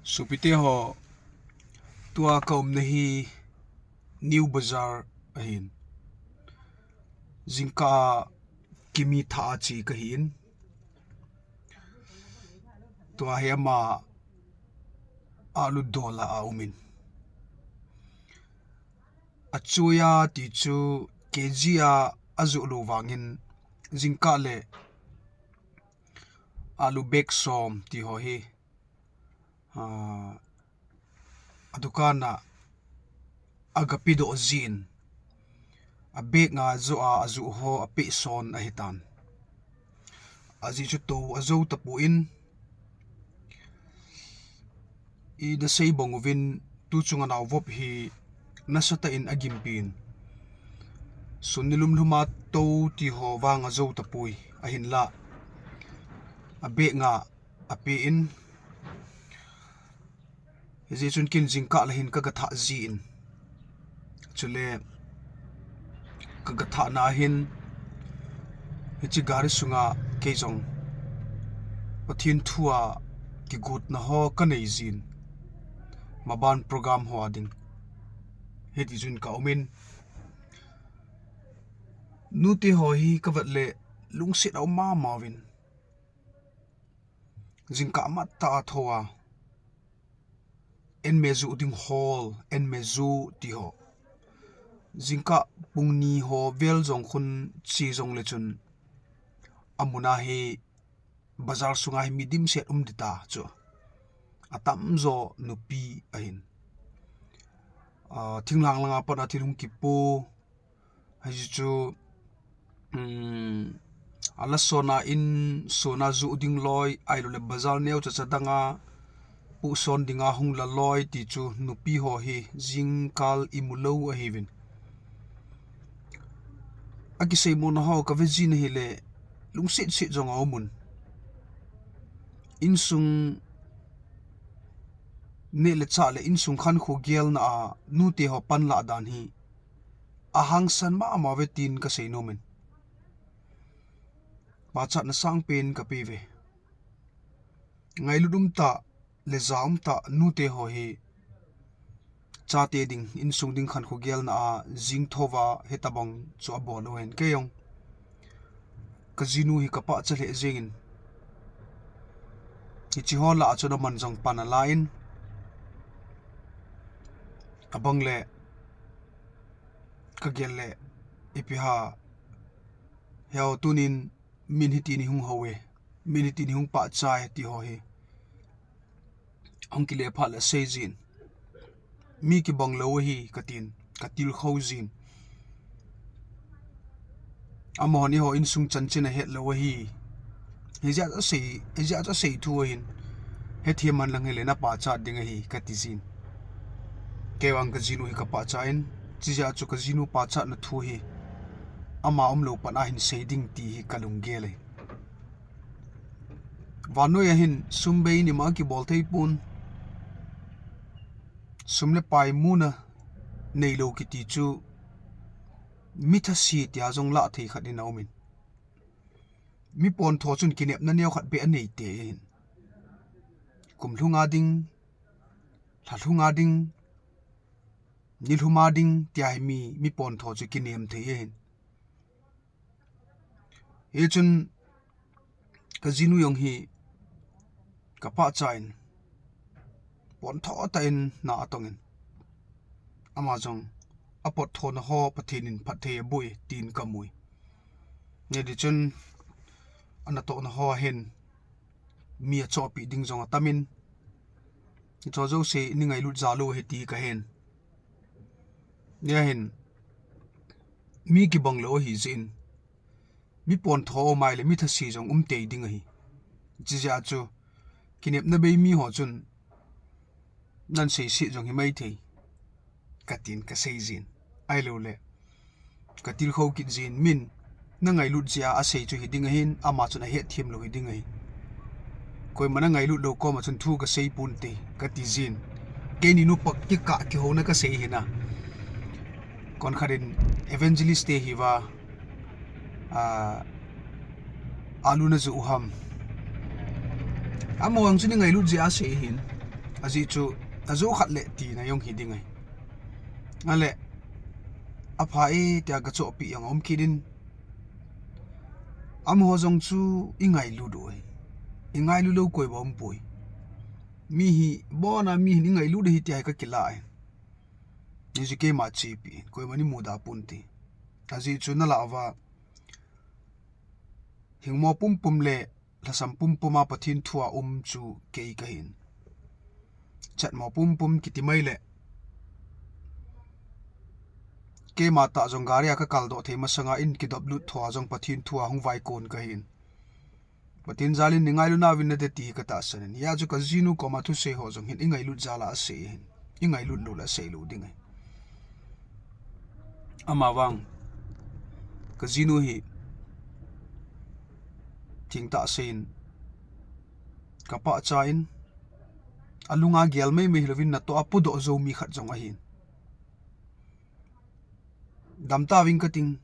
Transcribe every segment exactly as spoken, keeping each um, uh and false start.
Sopite ho, tua ka umna hi New Bazar ahin. Jingkah kimi thah a che kahin. Tua hi ama alu dola a umin. Achuya ti chu K G a ajoh lou vangin jingkah le alu bag som ti ho hi, ah, adukan a agape doh jin, abag a ajoh a ajoh ho apeh son ahitan. Ajeh chu tou ajou tapon, ina sei bang uvin tu chunga naovop hi nasatah in agimpin. Sun nilum lhum a tou ti ho vang ajou tapoi ahinla, abag a apen. Hijeh chun kin jingkah le hin kagathah jin. Chule kagathah na hin hiche gari sunga kei jong Pathen thu a kigotna ho kanei jin. Maban program ho a ding. Hiti chun ka umin. Nute ho hi kavet le lungset a um mama uvin. Jingkah matah a thou a, en me joh ding hol, en me joh ti ho. Jingkah pung ni ho vel jong khun che jongle chun, amun a hi bazar sunga hi mi dimset um ding ta chu. Atamjo nupi ahin. Ah, thinglhang langa pat a thil hung kipo, Hijeh chu, um, ala sona in, sona joh ding loi, ahilouleh bazar neocha cha danga, puson dinga hung la loi ti chu nupi ho hi jingkah imu lou ahiuvin. Akisei mona ho kave jin ahile, lungset set jong aumun. Insung neh le chah le insung khankho gelna a nute ho panlah dan hi ahangsan mama uve tin kasei nomin. Pachatna sangpen kape uve. Ngailut umtah le ja umtah nute ho hi chate ding, insung ding khankho gelna a jing thouva hitabang chu abol u ahin kei jong. Kajinu hi kapachat lheh jengin. Hiche ho lah a chun aman jong pan alan. Abang le kagel le ipi ham. Heo tunin min hiti ni hung hou e. Min hiti ni hung pachat e ti ho hi. Hung kile phat le sei jin. Mi kibang lou ahi katin. Katilkhou jin. Amahon eiho insung chanchin ahet lou ahi. Hijeh a asei, hijeh a asei thu ahin. Hethem man lang hile napachat ding ahi kati jin. Kei vang kajinu hi kapachat in. Chijeh a chu kajinu pachatna thu hi. Ama umlou pat a hin sei ding ti hi kalunggel e. Vannoi a hin sum bei nima kibol thei pon. Sum le pai muna neilou kiti chu mi thase tia jong lah thei khat in aumin. Mi pontho chun kinepna neokhat beh anei tei ahin. Kum lhunga ding, lha lhunga ding, ni lhuma ding tia hi mi, mi pontho chu kinem thei ahin. Hichun kajinu jong hi kapachat in, pontho tah in na atongin. Ama jong apotthona ho Pathen in phatthei aboh e tin kamu e. Hiti chun anatohna ho a hin mi achohpeh ding jong atamin. Hicho jouse ningailut jalou ahi ti kahen. Nia hin mi kibang lou ahijeh in. Mi pontho um ahile mi thase jong um tei ding ahi. Chijeh a chu kinepna bei mi ho chun nan seiset jong himai thei. Katin kasei jin. Ahilouleh katilkhou kit jin min nangailut jeh a asei chu hiding ahin ama chun ahetthem lou hiding ahi. Koima nangailut lou koma chun thu kasei ponte kati jin. Keini nupa kikah kihouna kasei hina. Konkhat in evangelist te hiva, ah, alu najoh u ham. Amaho jong chu i ngailut jeh a asei ahin. Ajeh chu, ajo khat le tina jong hi ding ahi. Ahile, apha e tia kachohpeh jong aum kit in. Amaho jong chu i ngailut u ahi. I ngailut lou koima umpoi. Mi hi, abona mi hin i ngailut ahi tia hi kakilah ahi. Hichu keima chepi, koiman eimuda ponte. Ajeh chu nalah uva, hingmo pumpum le lhasam pumpum a Pathen thua um chu kei kahin. Chatmo pumpum kiti mai le, keima tah jong gari a kakaldoh thei masanga in kidoplut thoa jong Pathen thua hung vaikon kahin. Pathen jal in nei ngailu nauvin nate ti hi katahsan in. Hijeh chun kajinu koma thusei ho jong hin i ngailut jal a asei ahin. I ngailut lou le asei lou ding ahi. Amavang, kajinu hi, thengtah seiyin, kapachat in, alunga gel maimai hilouvin natoh a podoh jou mi khat jong ahin. Damtauving kating,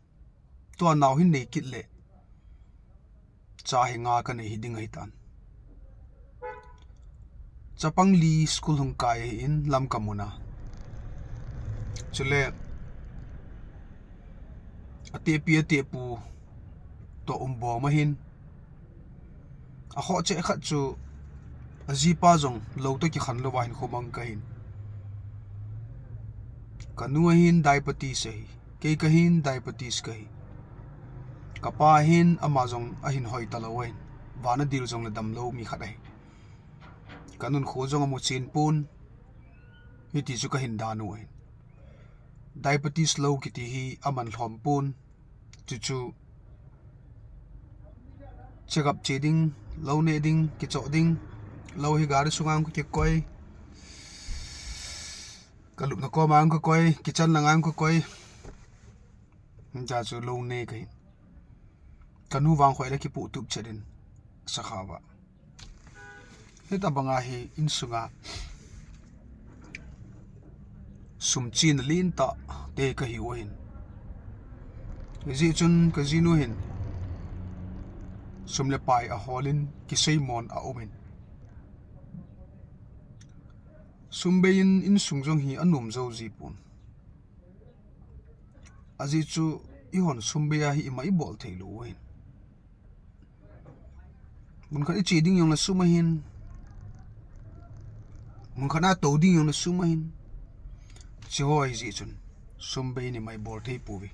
tua nao hin nei kit le, cha hi nga kanei hi ding ahitan. Chapang li school hung kai ahin Lamka muna. Chule, atehpi atehpu toh umbom ahin. Akhoh cheh khat chu ajipa jong lou toh kikhen louva hinkho mang kahin. Kanu ahin diabetes ahi. Kei kahin diabetes kahi. Kapa hin ama jong ahin hoi talou ahin. Vana dil jongle damlou mi khat ahi. Kanun kho jong amu chen pon. Hiti chu kahin dan u ahin. Diabetes lou kiti hi aman lhom pon. Chuchu check up che ding, lou neh ding, kichoh ding, lou hi gari sunga kakikoi, kalupna koma kakoi, kitchen langa kakoi. Hijeh chun lou ne kahi. Kanu vang khoi le kipuh tup chet in, sakhao va. Hitabanga hi insunga sum chena lentah te kahiu ahin. Hijeh chun kajinu hin sum le pai aholin kiseimon aumin. Sum beiyin insung jong hi anom jou jipon. Ajeh chu eihon sum beiya hi ima ibol theilou ahin. Mun khat iche ding jongle sum ahin. Mun khat a tou ding jongle sum ahin. Hiche ho ahijeh chun sum beiyin ima ibol thei pouve.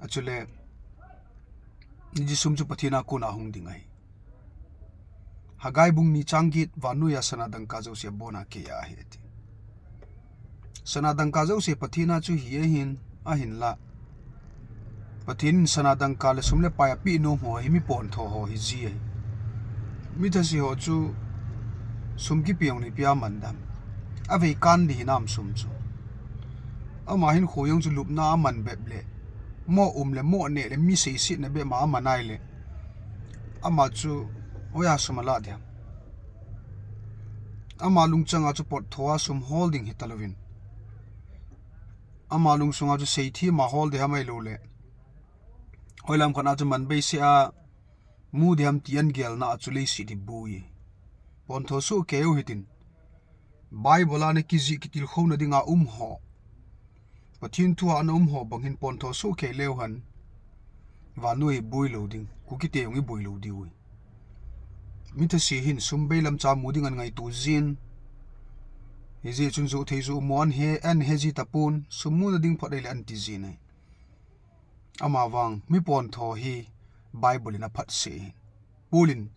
Achule, hiche sum chu Pathen a kona hung ding ahi. Haggai bung ni chang get, vannoiya sana dangka jouse abona keiya ahi ati. Sana dangka jouse Pathen a chu hi ahin, ahinla Pathen in sana dangka le sum le pai apeh nom ho hi mi pontho ho hiji ahi. Mi thase ho chu sum kipe jong neipeh a aman dem? Avei kan ding hinam sum chu? Ama hinkho jong chu lupna a aman bep le, moh um le moh neh le mi seisetna bep ma aman ahile, ama chu hoiya sum ala ding ham? Ama lungchanga chu pottho a sum hol ding hitalouvin, ama lungsunga chu seithem a hol ding ham ahiloule, hoilam khat a chu man beisei a mu ding ham ti agelna a chu leiset hi boi. Pontho sohkei u hitin, Bible a ana kijih kitilkhouna dinga um ho, Pathen thu a ana um ho bang hin pontho sohkei leu hen, vannoi hi boi lou ding, Kukite jong iboi lou diu ahi. Mi thase hin sum bei lamcha mu ding angaito jin, hijeh chun joh thei joh mu ahe, ahe ji tapon, sum muna ding phot ahile anti jin ahi. Amavang mi pontho hi Bible in aphatseh ahi. Paul in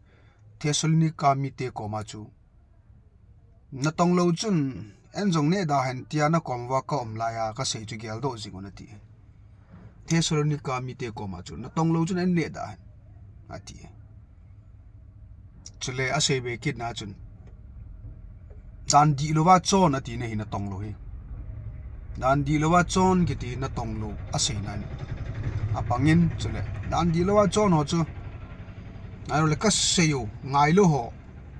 Thessalonica mite koma chu, natong lou chun, eini jong neh da hen tia nakom uva kaum laiya kasei chu geldoh jing un ati. Thessalonica mite koma chu, natong lou chun eini neh da hen, ati. Chule asei be kitna chun, dan dihlouva chon atina hi natong lou hi. Dan dihlouva chon kiti hi natong lou aseina in apangin, chule dan dihlouva chon ho chu, ahiloule kasei u ngailou ho,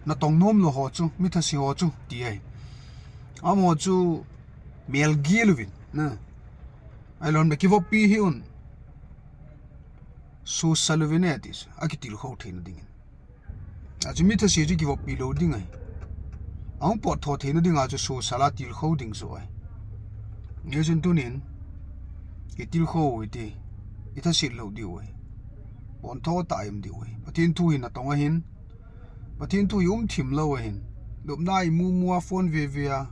natong nomlou ho chu, mi thase ho chu, ti ahi. Amaho chu melgil uvin, na, ahilou le kivoppi hih un, susal uvin e ati chu, akitilkhou theina dingin. Achu mi thase chu kivoppi lou ding ahi. Ahung pot tho theina dinga chu sosal a tilkhou ding chu ahi. Hichun tunin kitilkhou u hite, ithaset lou diu ahi. Pontho tah a i um diu ahi. Pathen thu hi natong ahin, Pathen thu hi umthim lou ahin, lupna a imu mu a, phone ve ve a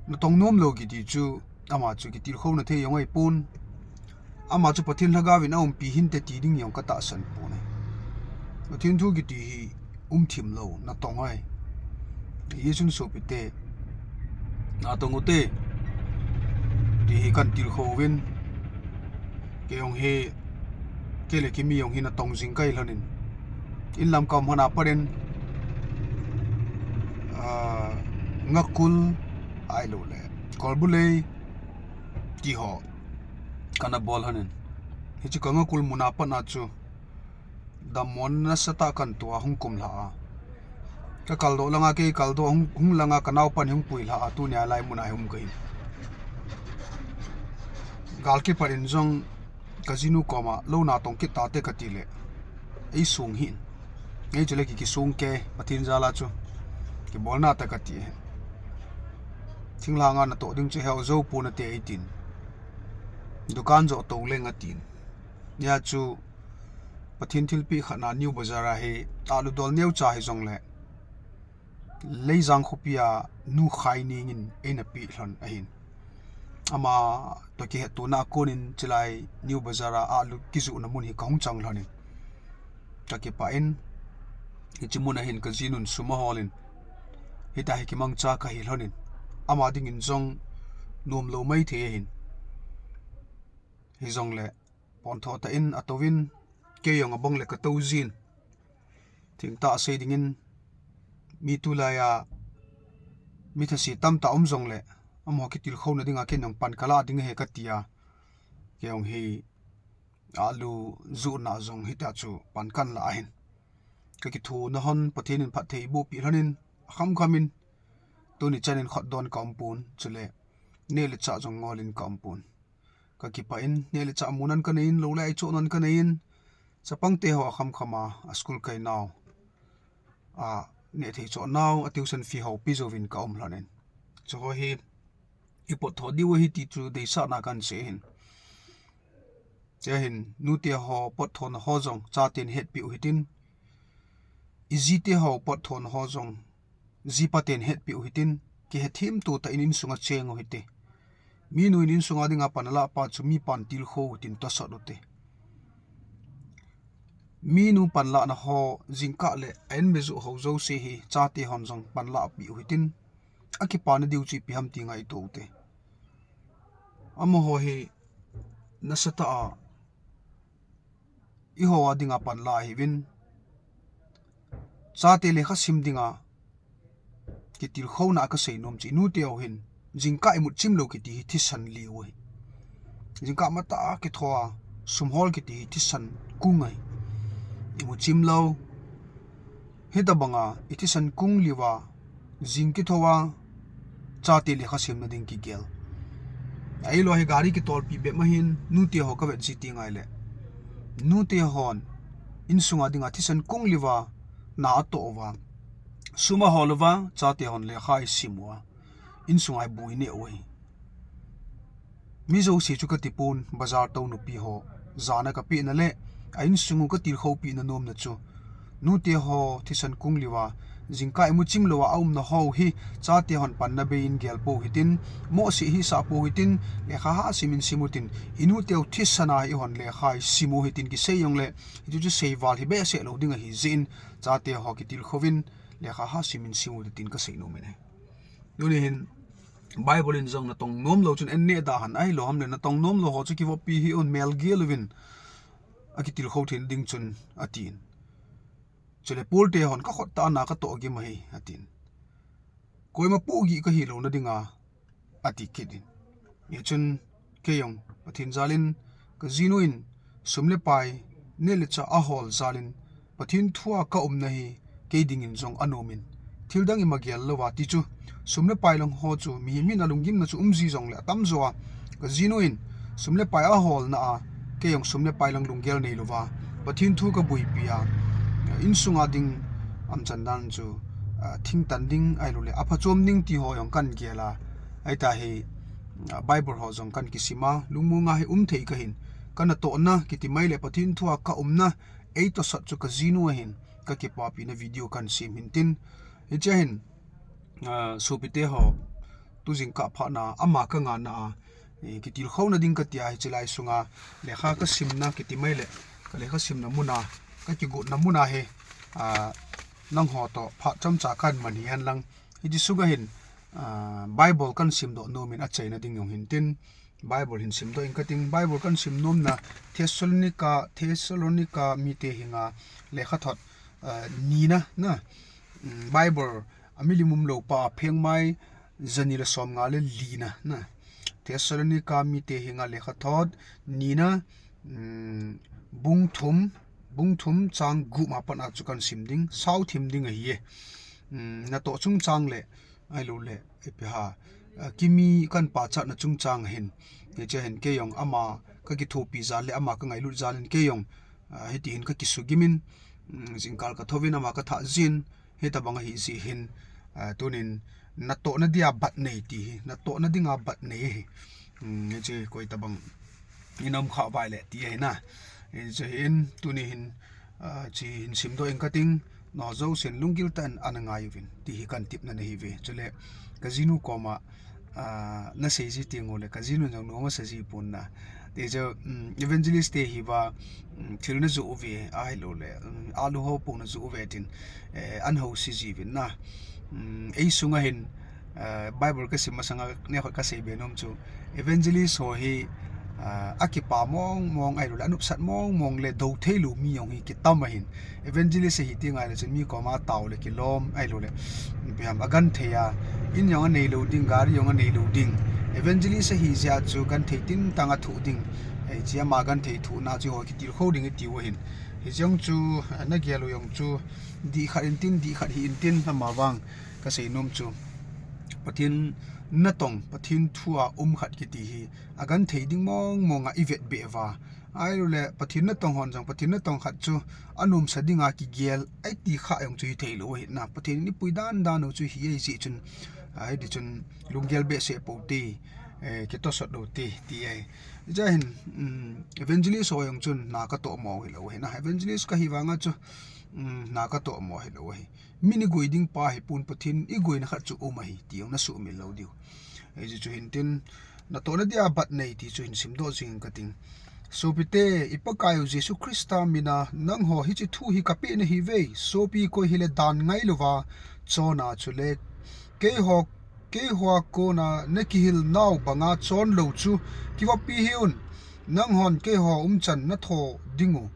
natong nom lou kiti chu, ama chu kitilkhouna thei jong ahipon. Ama chu Pathen lhagaovin aumpi hinte ti ding jong katahsan pon ahi. Pathen thu kiti hi umthim lou, natong ahi. Hichun sopite, natong ute, ti hi kahin tilkhou uvin. Kei jong hi, kei le Kimi jong hi natong jing kahi lhonin, inlam kaum lhon a pat in, ah, Ngakul ahilouleh Kolbulei tiho kana bol lhonin, hiche ka Ngakul mun a pat na chu dammo nasatah a kahin toh a, hung kumlha a, kakaldoh langa kei kaldoh, hung, hung langa kanaopan hung puilha a, tunia lai mun a hi um kahin. Gal kipat in jong kajinu koma lou natong kit tate kati leh, eisong hih in, hichule ki, kisong kei, Pathen jal a chu kibolna tah kati ahin. Thinglhang a natoh ding chu heo jou pon nate eitin, dukan joh tou leng atin. Hia chu Pathen thilpeh khatna New Bazar a hi alu dol neocha hijongleh Leijang khopi a Nu Khaineng in eina peh lhon ahin. Ama toh kihettona a konin chulai New Bazar a alu kijohna mun hi kahung chang lhonin, kakipah in, hiche mun a hin kajinu'n sum aholin, hitia hi kimangcha kahi lhonin, ama dingin jong nomlou maithei ahin. Hijongleh pontho tah in atouvin, kei jong abang le katou jin. Thengtah a sei dingin, mi tulai a mi thase tamtah um jongleh, amaho kitilkhouna dinga ken jong pan kalah ding ahi kati a, kei jong hi alu johna jong hitia chu pan kahin lah ahin. Kakithuna lhon, Pathen in phatthei eibohpeh lhonin, akhamkham in, tuni chan in khotdon kaumpon, chule neh le chah jong ngolin kaumpon. Kakipah in, neh le chah munan kaneiyin, lou le ai chohnan kaneiyin, chapangte ho akhamkham a, a school kainau a nehthei chohnau, a tuition fee ho pe jouvin kaum lhonin, chuho hi ipottho diu ahi ti chu deisahna kahin sei ahin. Chea hin, nuteho potthona ho jong chaten hetpeh u hitin, ijiteho potthona ho jong jipaten hetpeh u hitin, kihetthemto tah in insunga cheng u hite. Minu in insunga dinga pan alah pa chu mipan tilkhou u hitin, tosot u hite. Minu panlahna ho jingkah le a-in me joh ho jouse hi chatehon jong panlahpeh u hitin, akipana diu chu ipi ham ti ngaito u hite. Amaho hi nasatah a eiho a dinga panlah ahiuvin, chate lekhasim dinga kitilkhouna a kaseinom chu, inuteu hin jingkah imutchim lou kiti hi thisan liu ahi. Jingkah matah a kithoa sumhol kiti hi thisan kung ahi. Imutchim lou. Hitobanga ithisan kung liuva, jing kithouva, chate lekhasimna ding kigel. Ahilou hi gari kitolpi bep ma hin, nuteho kavet jing teng ahile, nutehon insunga dinga thisan kung liuva na atoh uva, sum ahol uva, chatehon lekha isim uva, insunga ibu ineh u ahi. Mi jouse chu katipon, bazar tou nupiho jana kapehna le a insung u katilkhoupina nomna chu, nuteho thisan kung liuva, jingkah imuchim louva aumna ho hi, chatehon panna beiyin gelpou hitin, mohseh hisahpou hitin, lekha hahsim in sim utin, inuteu thisana ihon lekha isim u hitin kisei jongle, hichu chu seival hi behseh lou ding ahijeh in, chateho kitilkhouvin, lekha hahsim in sim utin kaseinom in ahi. Tuni hin Bible in jong natong nomlou chun einneh da hen, ahilou hamle natong nomlou ho chu kivoppi hih un, melgel uvin, akitilkhou theina ding chun, atin. Chule Paul tehon kakhut tah a na katoh gim ahi, atin. Koima pohgih kahilouna dinga, ati kit in. Hichun keijong Pathen jalin, kajinu in sum le pai, neh le chah ahol jalin, Pathen thua kaumna hi kei dingin jong anomin, thildang ima gel louva, tichu sum le pai lang ho chu mihem hin alunggimna chu umji jongle atamjoa, kajinu in sum le pai aholna a, keijong sum le pai lang lunggel neilouva, Pathen thu kaboipi a, insunga ding Umchan dan chu, ah, thingtan ding ahilou le, aphachom ding ti ho jong kan gel a. Ahita hi, ah, Bible ho jong kan kisim a, lungmong a hi um thei kahin, ka natohna kiti mai le Pathen thu a ka umna, ei tosot chu ka jinu ahin, ka kipapina video kan sem hin tin. Hiche hin, ah, sopite ho, tu jingkah phat na, ama ka ngahna a, eh, kitilkhouna ding ka tia hiche lai sunga, lekha ka simna kiti mai le, ka lekha simna mun a, ka kigotna mun a hi, ah, nangho toh phat chomcha kan man hihen lang. Hiche sunga hin, ah, Bible kan simdoh nom in achaina ding jong hin tin, Bible hin simdoh ing kating, Bible kan sim nomna Thessalonica, Thessalonica mite henga lekhathot, ah, nina, na, mm, Bible a milim umlou pa a phengmai, jani le somnga le lina, na. Thessalonica mite henga lekhathot nina, mm, bung thum, bung thum chang gup ma pat a chu kan sim ding, sao thim ding ahi e. Mm, natoh chungchang le, ahilou le, ipi ham, ah, kimi kan pachatna chungchang hin. Hiche hin kei jong ama ka kithopi jal le ama ka ngailut jal in kei jong, ah, hiti hin ka kisugimin, mm, jingkah ka thouvin ama ka thah jin, hitabang ahi jeh hin, ah, tunin natohna dia bat nei ti hi, natohna dinga bat nei hi. Mm, hiche koi tabang in um kha vai le ti ahi na. Hiche hin, tuni hin, ah, hiche hin simdoh ing kating, nangho jousen lunggil tah in ana ngai uvin, ti hi kan tepna ahi ve. Chule, ka jinu koma, ah, na sei ji teng ule, ka jinu jong nom asa ji pon na. Ti chu, um, evangelist te hi va, um, thil na joh uve, ahilou le, um, alu ho po na joh uve tin, eh, ana housi ji uvin na. Um, ei sunga hin, eh, Bible ka sim masanga neokhat ka seibe nom chu, evangelist ho hi, ah, akipa mong mong ahilou le, anopsat mong mong le, dou thei lou mi jong hi kitam ahin. Evangelist ahi ti ngai le chun mi koma tao le kilom ahilou le, ipi ham, agenthei a, in jong anei lou ding, gari jong anei lou ding. Evangelist ahi jeh a chu genthei tin tang a thoh ding. Hiche ama genthei thohna chu ho kitilkhou ding iti u ahin. Hiche jong chu, ah, na gel u jong chu, dih khat in tin, dih khat hih in tin, ama vang ka sei nom chu, Pathen natong, Pathen thu a um khat kiti hi, agenthei ding mong mong a i vet beh uva. Ahilou le, Pathen natong hon jong, Pathen natong khat chu, anomsa dinga kigel, ahi ti kha jong chu hithei lou ahi na. Pathen in eipui dan dan u chu hi ahi jeh chun, ahi ti chun, lunggel behseh pou te, eh, kitosot lou te, ti ahi. Hiche hin, um, evangelist ho jong chun, na ka tomo hilou ahi na. Evangelist kahi vanga chu, um, na ka tomo hilou ahi. Min igoi ding pa hi pon, Pathen in egoina khat chu um ahi, ti jong na sumil lou diu. Hiche chu hin tin, natohna dia bat nei ti chu hin simdoh jing kating. Sopite, i Pakaiyu Jesu Christa mina nangho hiche thu hi kapeh nahi uve, sopi koi hile dan ngailouva chon a chule, keiho, keiho a kona na kihil nau banga chon lou chu kivoppi hih un. Nanghon keiho umchan na tho dingu,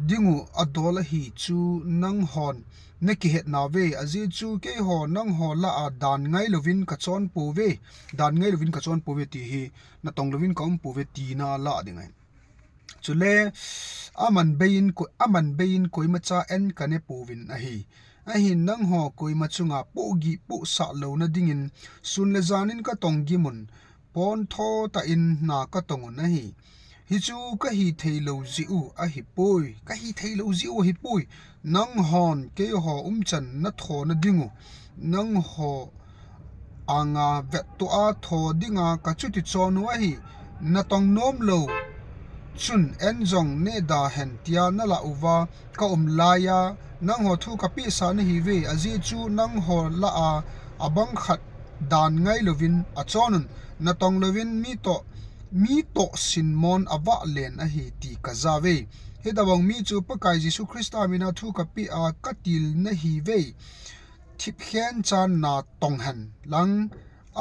dingu adol ahi chu nanghon na kihet nauve, ajeh chu keiho nangho lah a dan ngailouvin ka chon pouve, dan ngailouvin ka chon pouve ti hi, natong louvin ka um pouve tina lah ding ahi. Chule, aman bei in ko-, aman bei in koimacha an ka ne pouvin ahi. Ahin nangho koima chunga pohgih pohsah louna dingin sun le jan in ka tong gim un, pon tho tah in na ka tong un ahi. Hichu kahi thei lou jeh u ahipoi, kahi thei lou jeh u ahipoi. Nanghon keiho umchan na thona dingu, nangho anga vettoh a tho dinga ka chuti chon u ahi. Natong nom lou chun an jong neh da hen tia na lah uva ka um laiya, nangho thu ka pehsa nahiuve, ajeh chu nangho lah a abang khat dan ngailouvin achon un, natong louvin mi toh, mi toh sinmon avah len ahi ti ka jauve. Hitobang mi chu Pakai Jesu Christa mina thu ka peh a ka til nahiuve. Thipkhen chan natong hen lang,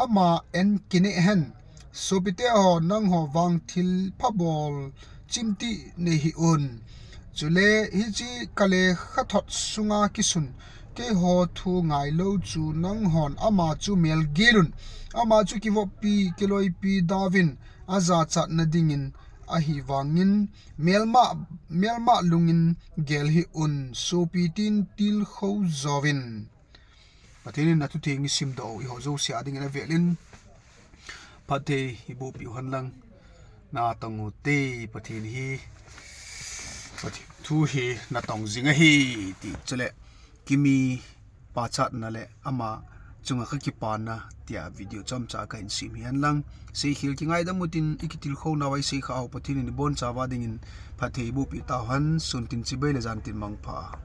ama an kineh hen. Sopite ho, nangho vang thilpha bol chimtih nei hih un. Chule hiche ka lekhathot sunga kisun keiho thu ngailou chu nanghon ama chu melgel un. Ama chu kivoppi, kiloipi dauvin ajachatna dingin ahivangin melma, melma lungin gel hih un, sopi tin tilkhou jouvin. Pathen in athutheng isimdoh u, eiho jouse a dingin avel in phatthei eiboh peh u hen lang. Natong u te, Pathen hi, Pathen thu hi natong jing ahi ti. Chule, Kimi pachatna le ama chunga kakipana tia video chomcha kahin sem hi henlang. Seikhel kingaidam utin, ikitilkhounau a iseikhah u Pathen in ibonchauva dingin phatthei eibohpeh tauhen. Sun tin chibai le jan tin mangpha.